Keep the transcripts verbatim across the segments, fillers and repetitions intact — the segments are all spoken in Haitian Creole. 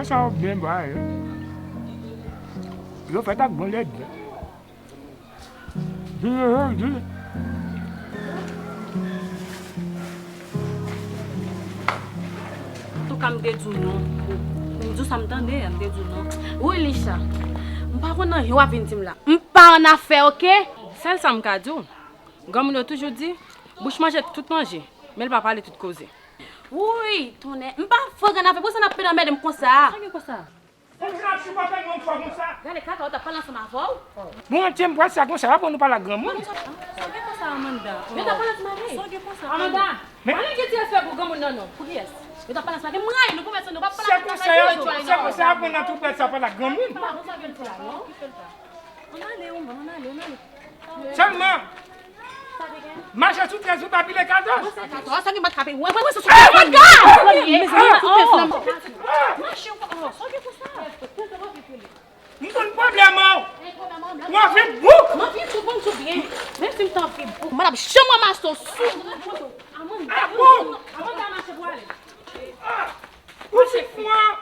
Sa yo byen bay. Yo fèt ak bon lèd. Di yo, yo di. Antouka, m te di w non. M di w sa m tande a, m te di w non. Wi, Licha. M pa konn anyen w ap vin di m la. M pa annafè, oke? Sèl sa m ka di w, granmoun yo toujou di, bouch manje tout manje, men l pa pale tout koze. Wouy, tonnè. M pa fè grann afè, poukisa n ap pede anmède m konsa? Sa gen konsa? Poukisa n ap sipòte yon fò konsa? Gade kaka, yo t ap pale ansanm avè w. Bon, antye m pral sa konsa, apre nou pale ak granmoun. Sa gen konsa, Amanda? Yo t ap pale ansanm avè w. Sa gen konsa, Amanda? Pale gen ti respè pou granmoun nan non. Pou kiyès? Yo t ap pale ansanm avè w. M rayi nou pou mèt nou p ap pale ak nou. Se konsa, se konsa, apre nan tou prèt sa pale ak granmoun. Pa konsa gen ti la non. Ann ale, ann ale, ann ale. Sèlman, mache sou trèz ou pa pile katòz. Katòz, sa ki bat kape. Wè, wè, wè, se sou katòz. Mezanmi, tout pèp la. Mache, oh, sa ki pou sa? M konn pwoblèm an. W anvi bouk. M anvi bouk, m anvi bouk byen. Menm si m ta anvi bouk, m ap janm ranmase w sou. Aman, aman, aman, mache pou ale. Ou si fou an.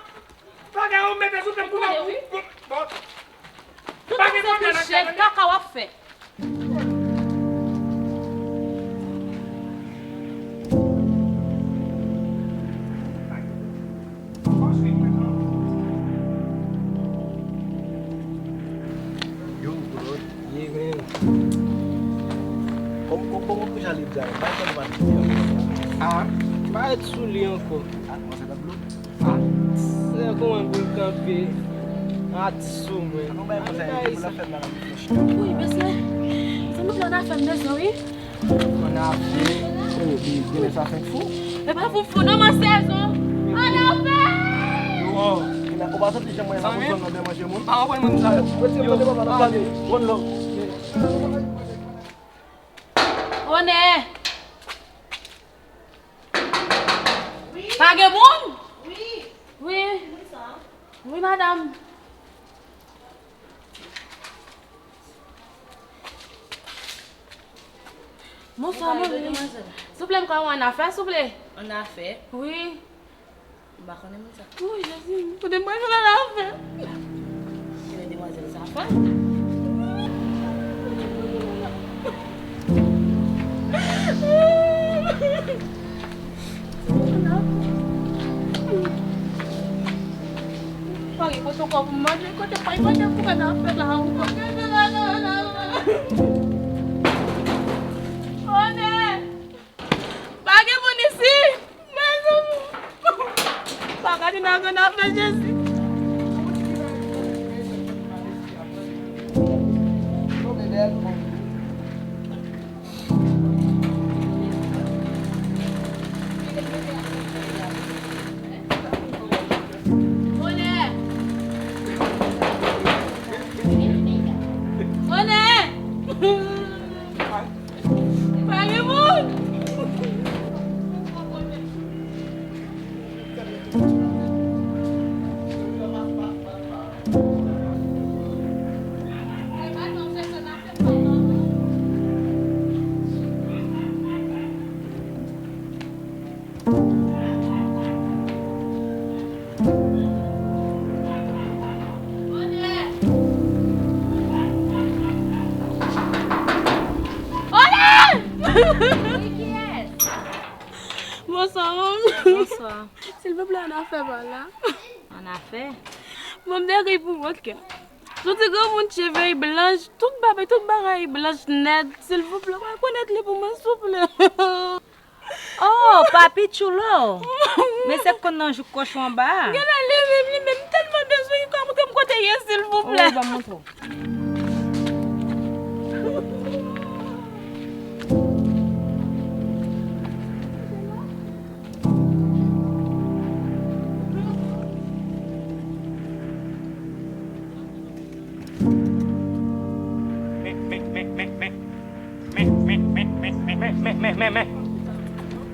Bagay ou mete sou tèt pou nou. Bon. Tout sa se kaka w ap fè. Yo, bro, ye men. Kòm, kòm, kòman pou jan li di a, bay tande pa di a. Ah, pa ret sou li ankò. Ah, kòman sa t ap dlo? Ah, se kòman pou l kanpe? Atis ou mwen. An nou bay konsèy pou l ap fè bagay pou fè chita. Wi, mesye. Sa nou fè annafè m bezwen, wi. Annafè? Oh, li genlè sa fèk fou. E pa fou fou non, man sezon. Annafè! Yo, ou pa santi jan mwen la pou zòn nan dèmanje moun? Pa anvoye moun sa yo. Yo, pale. One love. Onè! Pa gen moun? Wi. Wi. Wi, madanm. Bonswa, manmi. Souple, m ka wè w annafè, souple? Annafè? Wi. M pa konnen moun sa. Wi, Jezi, kote m pral jwenn annafè? Kote demwazèl sa fè? Pa gen kote ankò pou m manje, kote pa manje pou annafè la ankò. Onè! Pa gen moun isi! Mezanmi! Pa gade nan grann afè Jezi! Onè! Onè! Pa gen moun! Bonswa, manmi. Bonswa. Silvouplè, annafè pa la. Annafè? Bon, m te ekri pou ou, oke. Sou ti granmoun cheve blanch, tout bagay, tout bagay blanch nèt. Silvouplè, ou rekonèt li pou mwen, souple. Oh, Papi Chulo! Men se k konn nan jouk kochon anba a. Genlè li menm, li menm, m tèlman bezwen li, ka montre m kote l ye, silvouplè. Oh, ban m montre w. Men, men, men, men, men. Men, men, men, men, men.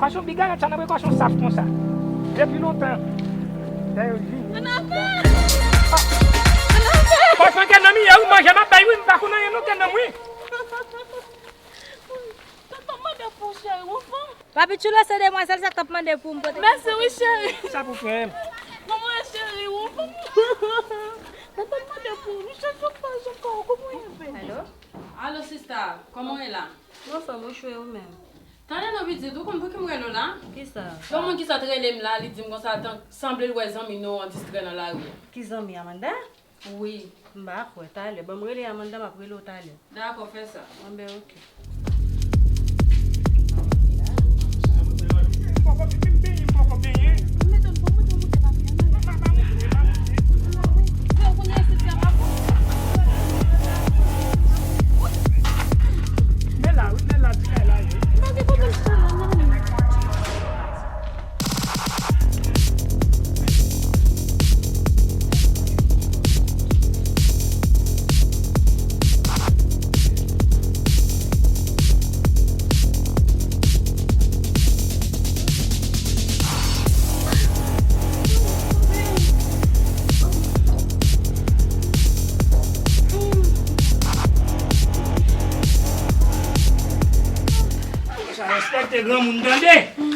Kochon bigarèt sa nan vre, kochon saf konsa. Depi lontan. Dayè, wi. Annafè! Annafè! Kochon kè nan m ye, wi, manje m ap bay, wi, m pa konn anyen non kè nan m, wi. Tonton mande pou cheri, ou fò. Papi Chulo, se demwazèl sa k t ap mande pou m pote. Mèsi wi, cheri. Sa pou frè m. Bon, mwen, cheri, Mwen pa mande pou ou, nou chèche yon paj ankò, kòman w ye? Alo? Alo, sista, kòman w ye la? Mwen anfòm, ou chwe ou menm? Talè non, pitit, ou konn pou ki m rele w la? Kisa? Yon moun ki sot rele m la, li di m konsa, tan, sanble l wè zanmi nou an distrè nan lari a. Ki zanmi, Amanda? Wi. M pa kwè, talè. Ban m rele Amanda, m ap rele w talè. Dakò, fè sa. Bon, ben, oke. Sa respekte granmoun, tande.